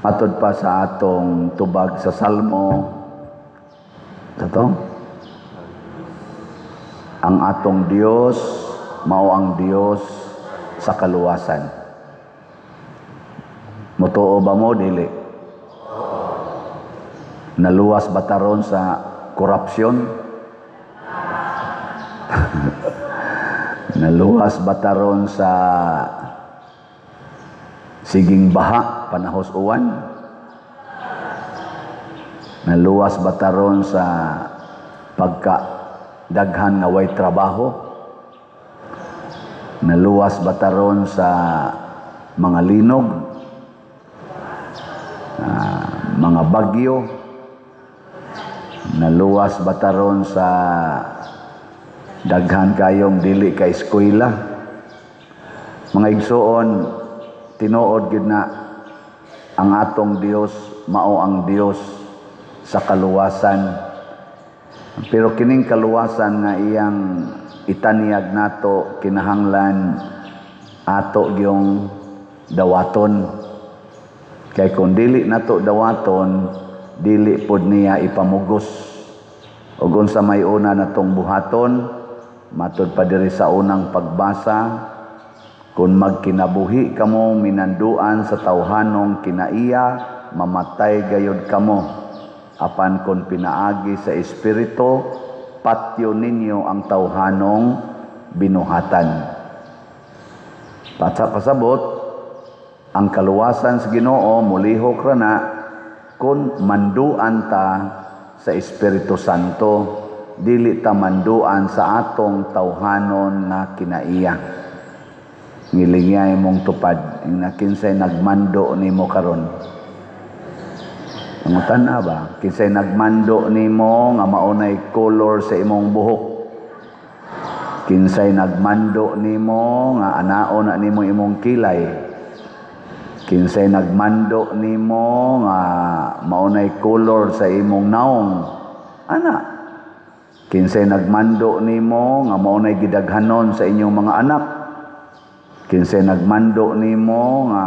Matod pa sa atong tubag sa Salmo, sa to, ang atong Dios mao ang Dios sa kaluwasan. Mutuo ba mo, dili? Naluwas ba ta ron sa korupsyon? Naluwas ba ta ron sa siging baha panahos uwan? Naluwas ba ta ron sa pagka daghan nga way trabaho? Naluwas ba ta ron sa mga linog, mga bagyo? Naluwas ba ta ron sa daghan kayong dili ka eskwela? Mga igsoon, tinuod gyud na ang atong Dios mao ang Dios sa kaluwasan. Pero kining kaluwasan nga iyang itanyag nato, kinahanglan ato gyung dawaton. Kay kung dili nato dawaton, dili pod niya ipamugos. Ug unsa may una natong buhaton, matud pa diri sa unang pagbasa, kung magkinabuhi kamo minanduan sa tawhanong kinaiya, mamatay gayod kamo. Apan kung pinaagi sa Espiritu, patyo ninyo ang tawhanong binuhatan. Pasabot, ang kaluwasan sa Ginoo mulihok ra na kung manduan ta sa Espiritu Santo, dili ta manduan sa atong tawhanon nga kinaiya. Ngilingya imong tupad, na kinsay nagmando nimo karon. Pangutan na ba? Kinsay nagmando nimo nga maunay color sa imong buhok? Kinsay nagmando nimo nga anaon na nimo imong kilay? Kinsay nagmando nimo nga maunay color sa imong naong? Ana. Kinsay nagmando nimo nga maunay gidaghanon sa inyong mga anak? Kinsay nagmando nimo nga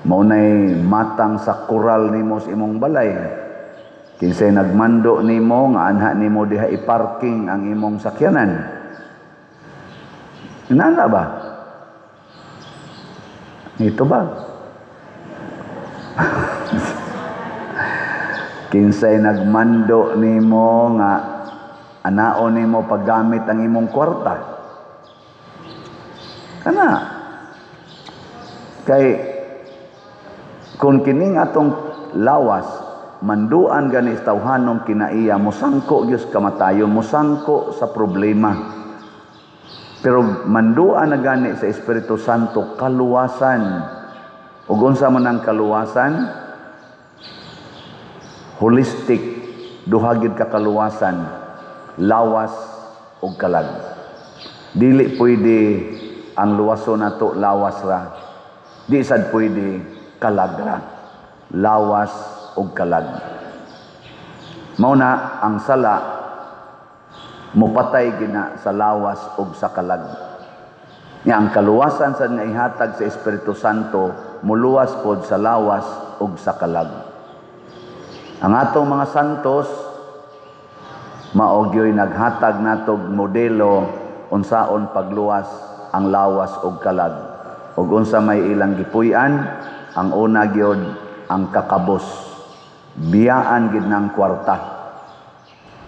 maunay matang sa koral nimo sa imong balay? Kinsay nagmando nimo nga anha nimo diha i-parking ang imong sakyanan? Inana ba? Ito ba? Kinsay nagmando nimo nga anaon nimo paggamit ang imong kwarta? Kana. Kay kung kining atong lawas manduan gani sa tawhanong kinaiya, mosangko gyud sa kamatayon, mosangko sa problema. Pero manduan na gani sa Espiritu Santo, kaluwasan. Ug unsa man ang kaluwasan? Holistic, duha gyud ka kaluwasan, lawas ug kalag. Dili pwede ang luwason nato lawas ra. Di sad pwede kalag ra. Lawas ug kalag. Mao na ang sala mupatay gina sa lawas ug sa kalag. Nya ang kaluwasan sa nga ihatag sa Espiritu Santo muluwas pod sa lawas ug sa kalag. Ang atong mga santos mao gyoy naghatag natog modelo unsaon pagluwas ang lawas ug kalag. Ug unsa may ilang gipuy-an, ang una gyud ang kakabos. Biyaan gid ng kwarta.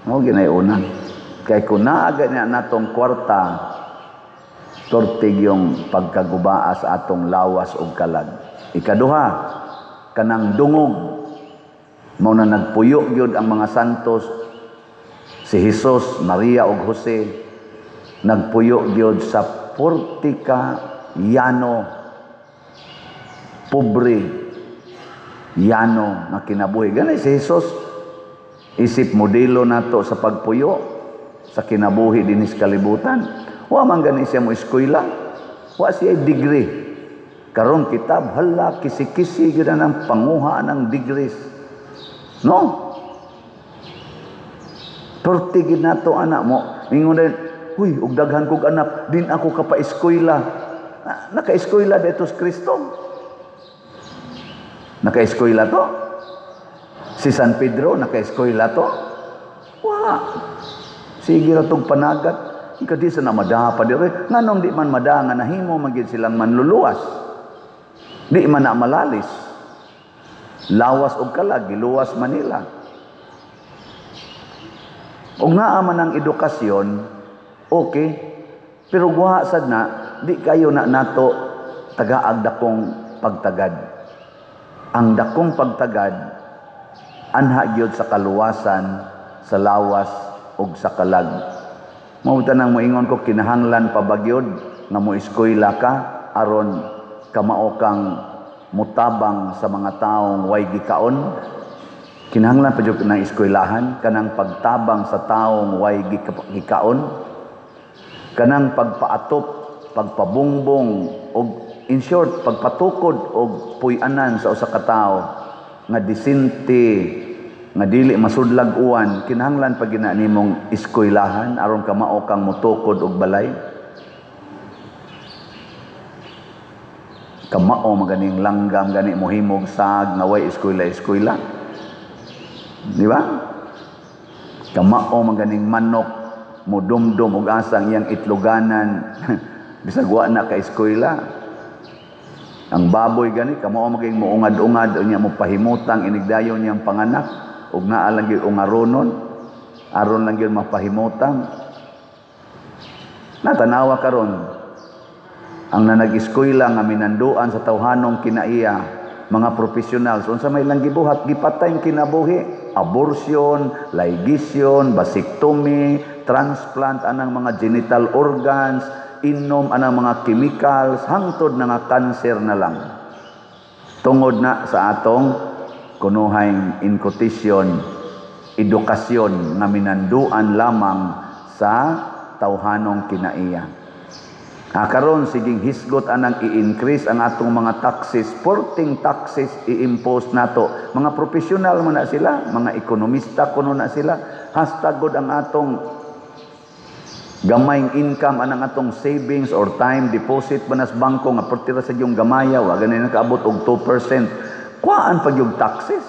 Mao ginay una. Kay kung naa gani natong kwarta, tortig yung pagkagubaa sa atong lawas ug kalag. Ikaduha, kanang dungog. Mao na nagpuyo gyud ang mga santos, si Jesus, Maria ug Jose, nagpuyo gyud sa 40 ka yano, pobre yano nga kinabuhi. Gani si Jesus isip modelo nato sa pagpuyo sa kinabuhi dinis kalibutan. Wa man gani siya mo eskwela, wa siya degree. Karon kitab hala kisi-kisi gyud ang panguha ng degrees. No? Perti gid nato anak mo. Mingon din, huy, og daghan kog anak, din ako kapaeskwela. Naka-eskwela dito sa Kristo. Naka-eskwela to? Si San Pedro, naka-eskwela to? Wa. Sige ra tong panagat. Ika di sa na madaha pa dire. Nganong di man madaha nga nahimo man gyud silang manluluwas? Di man na malalis. Lawas og kalag, giluwas Manila. Og naa man ang edukasyon, okay. Pero guha sad na, di kayo na nato tagaag dakong pagtagad. Ang dakong pagtagad anha gyud sa kaluwasan sa lawas ug sa kalag. Mao tanang moingon ko, kinahanglan pa ba gyud nga mo eskwela ka aron kamao kang mutabang sa mga taong way gikaon? Kinahanglan pa jud ng eskwelahan kanang pagtabang sa taong way gikaon, kanang pagpaatop, pagpabungbong og, in short, pagpatukod og puy-anan sa usa ka tawo nga disente, nga dili masudlag uwan? Kinahanglan pa gina nimong eskwelahan aron kamao kang mutukod og balay? Kamao maganing langgam gani mohimog sag nga way eskwela-eskwela, di ba? Kamao maganing manok mudumdum og asang iyang itloganan bisag wa na ka eskwela. Ang baboy gani kamao maging muungad-ungad unya mo pahimutang inigdayon niyang panganak ug naa lang gyud ungaronon aron lang gyud mapahimutang. Natanawa karon ang nanag-eskwela nga minanduan sa tawhanong kinaiya, mga profesionals, unsa may lang gibuhat, gipatay ang kinabuhi, abortion, ligation, vasectomy, transplant anang mga genital organs, inom anang mga chemicals, hangtod na nga cancer na lang. Tungod na sa atong kunuhay in quotation edukasyon nga minanduan lamang sa tawhanong kinaiya. Karon siging hisgot anang i-increase ang atong mga taxes, porting taxes i-impose nato. Mga profesional man na sila, mga ekonomista kuno na sila, hastag gud ang atong gamayng income anang atong savings or time deposit ba nas bangko nga pertira sa iyong gamaya, wa gani nakaabot og 2%. Kuhaan pag yung taxes.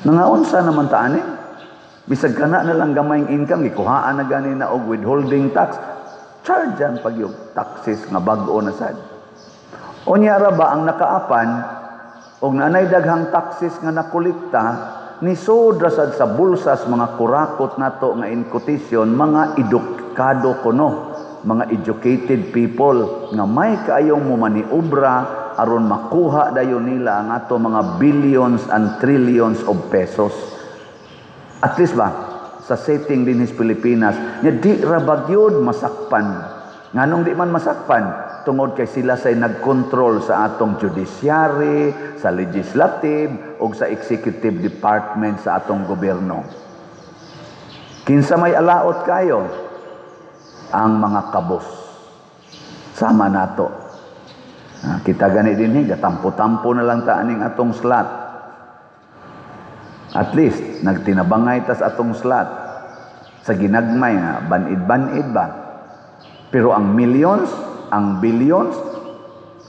Nangaunsa naman ta ani? Bisag kana na lang gamayng income, gikuhaan na gani na og withholding tax. Chargean pag yung taxes nga bag-o na sad. Unya ra ba ang nakaapan og naanay daghang taxes nga nakolekta ni sodra sad sa bulsas mga kurakot nato nga in quotation mga edukado kuno, mga educated people nga may kaayong momaniobra aron makuha dayon nila ang ato mga billions and trillions of pesos. At least ba sa setting din his Pilipinas nya di ra ba gyud masakpan? Nganong di man masakpan? Tungod kay sila say nagkontrol sa atong judiciary, sa legislative ug sa executive department sa atong gobyerno. Kinsa may alaot kayo? Ang mga kabos. Sama nato. Kita gani dinhi, gatampo-tampo na lang ta aning atong slot. At least nagtinabangay tas atong slot sa ginagmay nga banid-banid ba. Pero ang millions, ang billions,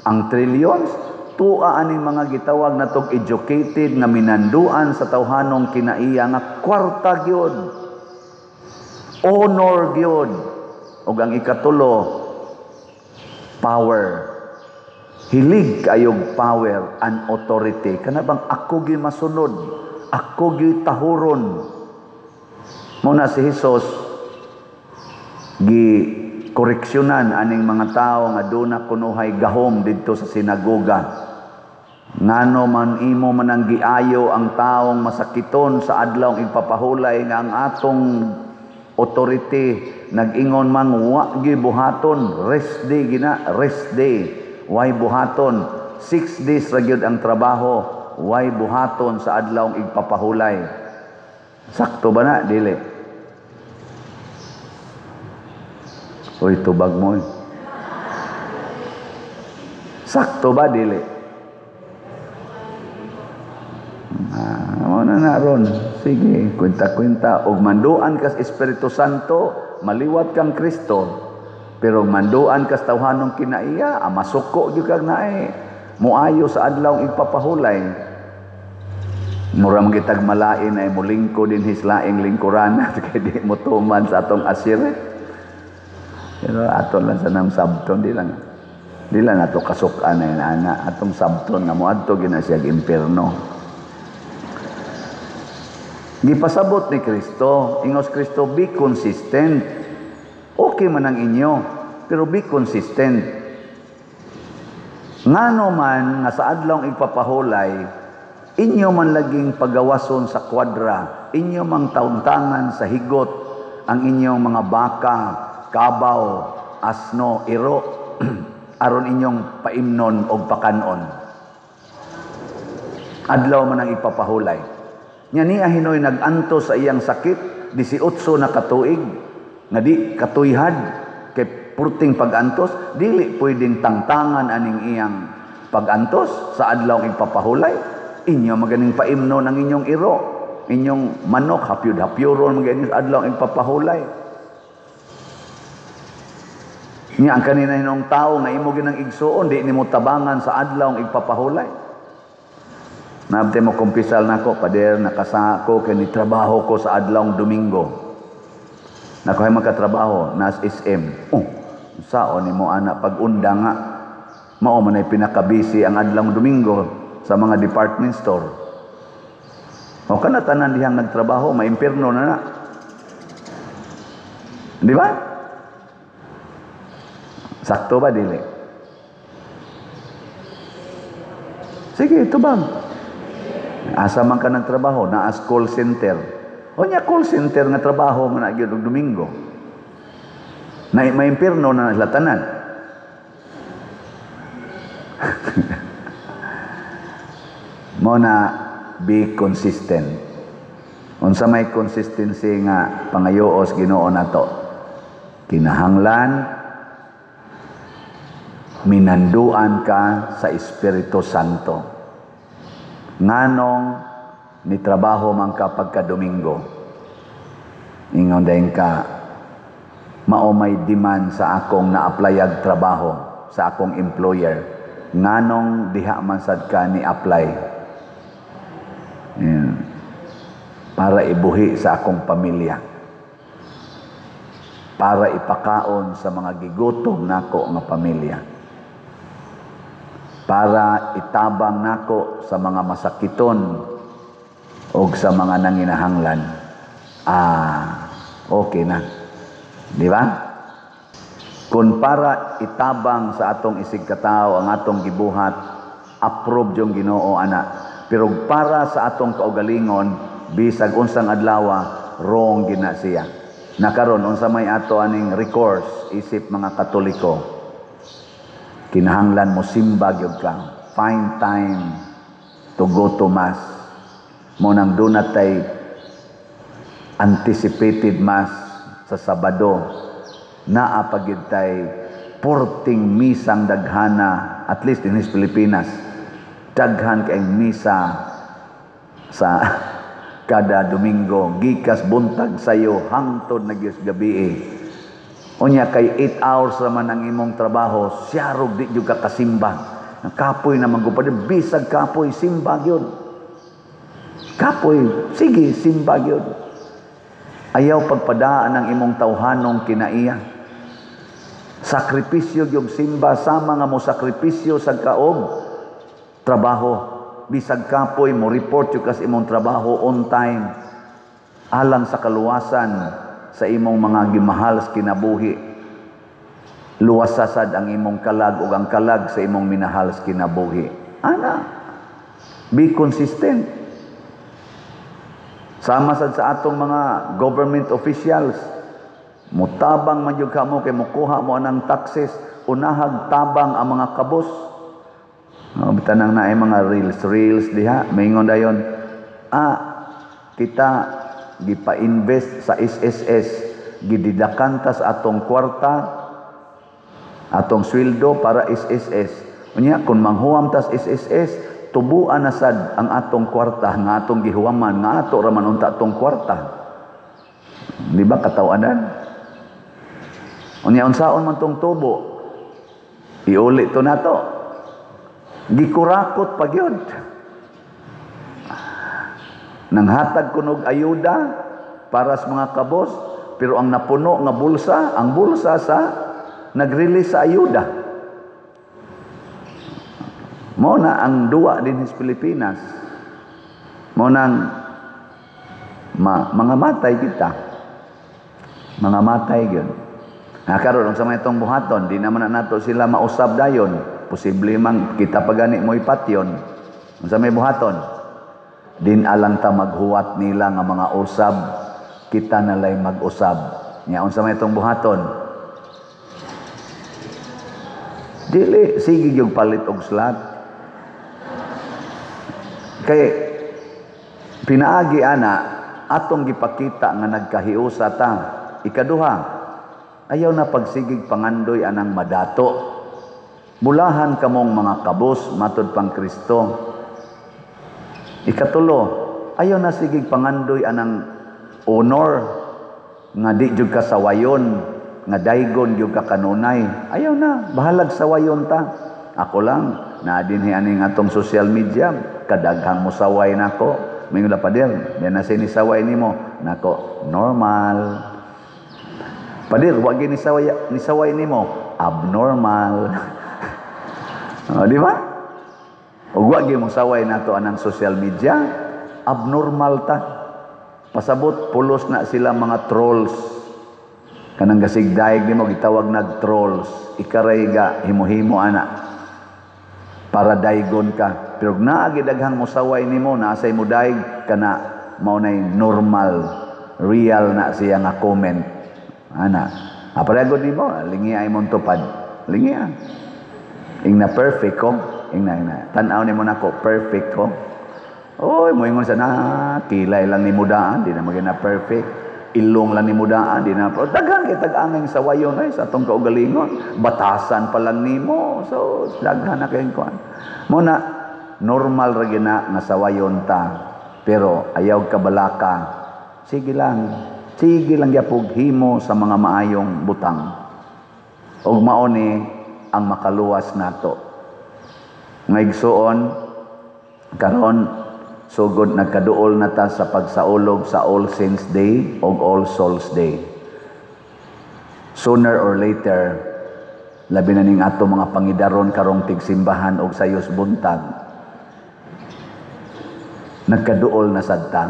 ang trillions, tuwa aning mga gitawag natong educated nga minanduan sa tawhanong kinaiya nga kwarta gyud, honor gyud, ug ang ikatulo, power. Hilig kayog power and authority. Kana bang ako gyud masunod, ako gyud tahuron. Muna si Jesus gi koreksyonan aning mga tao nga duna kunuhay gahom didto sa sinagoga. Ngano man imo man ang giayo ang taong masakiton sa adlaw igpapahulay nga ang atong authority nag-ingon mang wa gyud buhaton, rest day gina, rest day, way buhaton, 6 days ra gyud ang trabaho, way buhaton sa adlaw igpapahulay. Sakto ba na? Dili. Uy, tubag mo eh. Sakto ba? Dili. Mo na na ron. Sige, kwenta-kwenta. Og manduan kas Espiritu Santo, maliwat kang Kristo. Pero manduan kas tawhanong kinaiya, masuko gyud kag naay Muayo sa adlaw igpapahulay. Mura man kitag malain ay mulingkod din his laing lingkuran kay di mo tuman sa atong asir. Pero ato lang sa nang sabton, di lang ato kasukan na ana, atong sabton nga moadto gina siya impierno. Gipasabot ni Kristo, ingos Kristo, "Be consistent." Okay man ang inyo, pero be consistent. Ngano man nga sa adlawng igpapahulay, inyo man laging pagawason sa kwadra, inyo mang tauntangan sa higot ang inyong mga baka, kabaw, asno, iro, aron inyong paimnon og pakanon. Adlaw man ang ipapahulay. Nya niya hinoy nag-antos sa iyang sakit, 18 na katuig, nga di katuyhad, kay purting pag-antos, dili pwedeng tangtangan aning iyang pag-antos sa adlaw ipapahulay. Inyo maganing paimnon ang inyong iro, inyong manok, hapyud-hapyuron maganing sa adlaw ipapahulay. Nya ang kanina hinong tao nga imo ginang igsuon, di nimo tabangan sa adlaw igpapahulay. Nabte mo kumpisal nako, "Pader, nakasako kay ni trabaho ko sa adlawng Domingo." Nako, "Hay makatrabaho nas SM." "Oh, saon nimo ana pag-unda nga mao man ay pinakabisi ang adlawng Domingo sa mga department store?" O kana tanan dihang nagtrabaho, maimpierno na na. Di ba? Sakto ba dili? Sige, ito ba? Asa man ka nagtrabaho, naas call center. O nya call center nga trabaho man na gyud og Domingo. Na maimpierno na sila tanan. Mo na be consistent. Unsa may consistency nga pangayoos Ginoo nato? Kinahanglan minanduan ka sa Espiritu Santo. Nganong nitrabaho man ka pagka Domingo, ingon dayon ka, "Mao may demand sa akong na-applyag trabaho sa akong employer." Nganong diha man sad ka ni-apply? Yan. "Para ibuhi sa akong pamilya, para ipakaon sa mga gigutom nako nga pamilya, para itabang nako sa mga masakiton o sa mga nanginahanglan." Ah, okay na. Di ba? Kung para itabang sa atong isig katao ang atong gibuhat, approve yung Ginoo ana. Pero para sa atong kaugalingon, bisag unsang adlawa, wrong gina siya. Nakaron unsa may ato aning recourse isip mga Katoliko? Kinahanglan mo simba gyud ka. Find time to go to mass. Mo nang doon tay anticipated mass sa Sabado. Naa pa gyud tay porting misang daghana, at least in his Pilipinas. Daghan kay misa sa kada Domingo, gikas buntag sayo hangtod na gyud gabi. Unya kay 8 hours raman ang imong trabaho, siyarog di gyud ka kasimba. Ang kapoy naman ko pa din, bisag kapoy, simba gyud. Kapoy, sige, simba gyud. Ayaw pagpadaan ang imong tawhanong kinaiya. Sakripisyo gyud simba, sama nga mo sakripisyo sa kaog trabaho. Bisag kapoy mo report gyud kas imong trabaho on time. Alang sa kaluwasan sa imong mga gimahal sa kinabuhi. Luwasasad ang imong kalag ug ang kalag sa imong minahal sa kinabuhi. Ana, be consistent. Sama sad sa atong mga government officials, mutabang man jud ka mo kay mukuha mo anang taxes, unahag tabang ang mga kabos. No, bitanang naay mga reels, reels diha, maingon dayon, kita gipa-invest sa SSS, gididakan ta sa atong kwarta, atong sweldo para SSS. Unya kung manghuam tas SSS, tubuan na sad ang atong kwarta nga atong gihuwaman, nga ato ra man unta atong kwarta. Di ba katawanan? Unya unsaon man tong tubo? Iuli to nato. Gikurakot pa gyud. Nanghatag kunog ayuda para sa mga kabos, pero ang napuno nga bulsa, ang bulsa sa nag-release sa ayuda. Mao na ang duwa din sa Pilipinas. Mao nang mga matay kita. Mga matay gyud. Ha, karon unsa may itong buhaton, di naman na nato sila mausab dayon. Posible man kita pa gani mo ipatyon. Unsa may buhaton? Din alang ta maghuwat nila nga mga usab, kita nalay mag-usab. Nya unsa may itong buhaton? Dili sige gyud palit og slot. Kay pinaagi ana atong gipakita nga nagkahiusa ta. Ikaduha, ayaw na pagsigig pangandoy anang madato. Mulahan kamong mga kabos matud pang Kristo. Ikatulo, ayaw na sigig pangandoy anang honor nga di jud ka sawayon, nga daygon jud ka kanunay. Ayaw na, bahalag sawayon ta. Ako lang, naa dinhi aning atong social media, kadaghang mosaway nako. Mingon la, "Pader, di na sinisaway nimo." Nako, normal. "Pader, wa gyud nisaway nimo." Abnormal. Oh, di ba? Ug wa gyud mosaway nato anang social media, abnormal ta. Pasabot pulos na sila mga trolls. Kanang gasigdayeg nimo gitawag nag trolls. Ikaray ga himo-himo ana. Para daygon ka. Pero naa daghang mosaway nimo, naa say modayeg kana, mao nay normal, real na siya nga comment. Ana. Aparagod nimo, lingi ay mong tupad. Lingi ah. Ing na perfect ko. Ing na, ing na. Tan-aw nimo nako, perfect ko. Oy, moingon sa na, kilay lang ni mudaan, di na maging na perfect. Ilong lang ni mudaan, di na. Daghan kay tag-angay sa wayon ay sa atong kaugalingon. Batasan pa lang nimo. So, daghan na kayong kuan. Mo na normal ra gyud na nga sawayon ta. Pero ayaw kabalaka. Sige lang. Sige lang gyapog himo sa mga maayong butang. Ug mao ni ang makaluwas nato. Nga igsuon, karon sugod nagkaduol na ta sa pagsaulog sa All Saints Day o All Souls Day. Sooner or later, labi na ning ato mga pangidaron karong tigsimbahan og sayos buntag, nagkaduol na sad ta.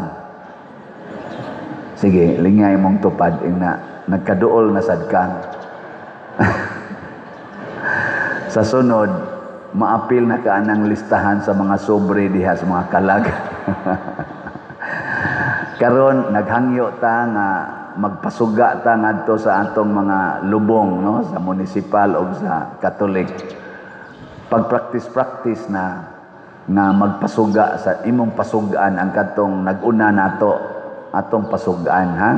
Sige, lingay mong tupad ing na nagkaduol na sad ka. Sa sunod, maapil na ka anang listahan sa mga sobre diha sa mga kalag. Karon naghangyo ta nga magpasuga ta ngadto sa atong mga lubong, no, sa munisipal o sa Katolik. Pag-practice-practice na nga magpasuga sa imong pasugaan ang katong naguna nato atong pasugaan, ha.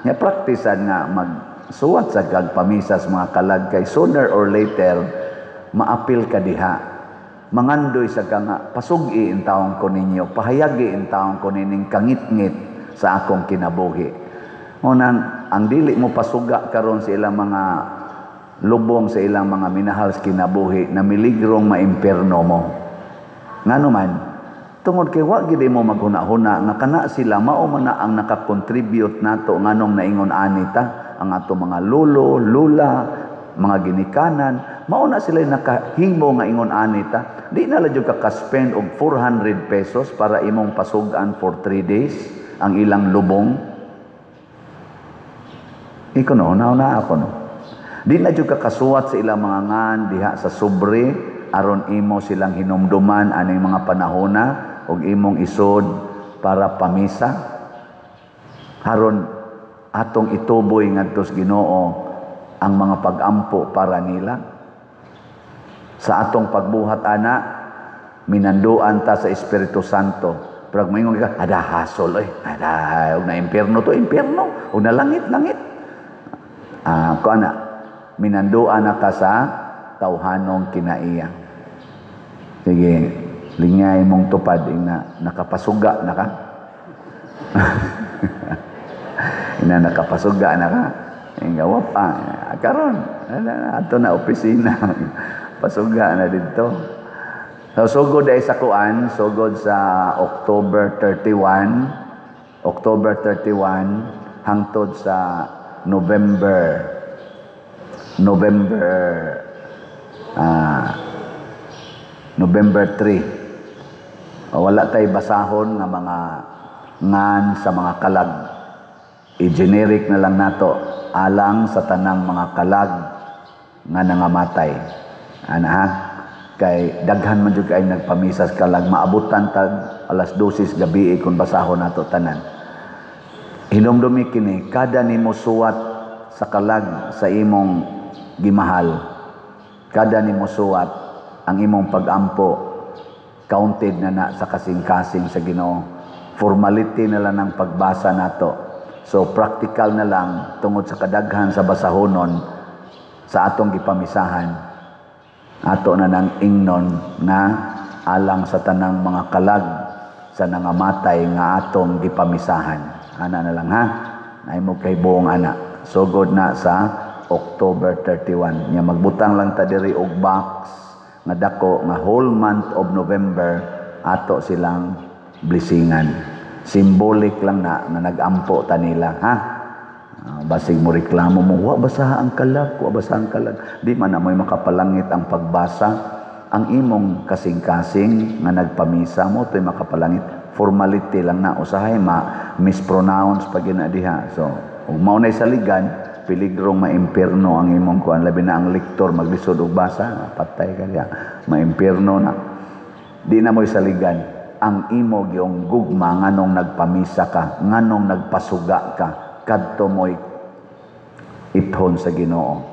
Nya praktisan nga magsuwat sa kag pamisa sa mga kalag kay sooner or later maapil ka diha. Mangandoy sa ka nga pasugi in taong ko ninyo, pahayagi in taong ko nining kangitngit sa akong kinabuhi. Unang, ang dili mo pasuga karon sa ilang mga lubong, sa ilang mga minahal sa kinabuhi, na miligrong maimpierno mo. Ngano man, tungod kay wa gid mo maghuna-huna nga kana sila mao man na ang nakakontribute nato nganong naingon ani ta, ang ato mga lolo, lula, mga ginikanan, mao na sila nakahimo nga ingon ani ta. Di na lang ka ka-spend og 400 pesos para imong pasugan for 3 days ang ilang lubong. Iko no, na ako no. Di na jud ka kasuwat sa ilang mga ngan diha sa sobre aron imo silang hinumduman aning mga panahona og imong isod para pamisa. Haron atong ituboy ngadto sa Ginoo ang mga pag-ampo para nila. Sa atong pagbuhat ana, minanduan ta sa Espiritu Santo. Pero moingon ka, ada hasol oy, ada og na impierno to impierno, og na langit langit. Ko ana, minanduan na ka sa tawhanong kinaiya. Sige, lingay mong tupad ing na nakapasuga na ka. Ina nakapasuga na ka. Inga pa. Karon, ato na opisina. Pasuga na dito. So, sugod ay sa kuan, sugod sa October 31, October 31 hangtod sa November 3. O, wala tay basahon nga mga ngan sa mga kalag. I-generic na lang nato, alang sa tanang mga kalag nga nangamatay. Ana ha? Kay daghan man jud kay nagpamisa sa kalag, maabutan tag alas 12 gabi kung basahon nato tanan. Hinumdumi kini, kada nimo suwat sa kalag sa imong gimahal, kada nimo suwat ang imong pagampo, counted na na sa kasing-kasing sa Ginoo. Formality na lang ang pagbasa nato. So practical na lang, tungod sa kadaghan sa basahonon sa atong gipamisahan, ato na nang ingnon nga alang sa tanang mga kalag sa nangamatay nga atong gipamisahan. Ana na lang ha. Nay mo kay buong ana. Sugod na sa October 31. Nya magbutang lang ta diri og box nga dako nga whole month of November ato silang blessingan. Symbolic lang na nga nagampo ta nila ha. Basig mo reklamo mo, "Wa basa ang kalag, wa basa ang kalag." Di man na mo'y makapalangit ang pagbasa. Ang imong kasing-kasing nga nagpamisa mo to'y makapalangit. Formality lang na, usahay ma mispronounce pag na diha. So, ug mao na'y saligan, piligrong maimpirno ang imong kuan, labi na ang lektor maglisod og basa, patay ka diha. Maimpirno na. Di na mo'y saligan ang imo gyung gugma nganong nagpamisa ka, nganong nagpasuga ka, kadto mo'y ithon sa Ginoo.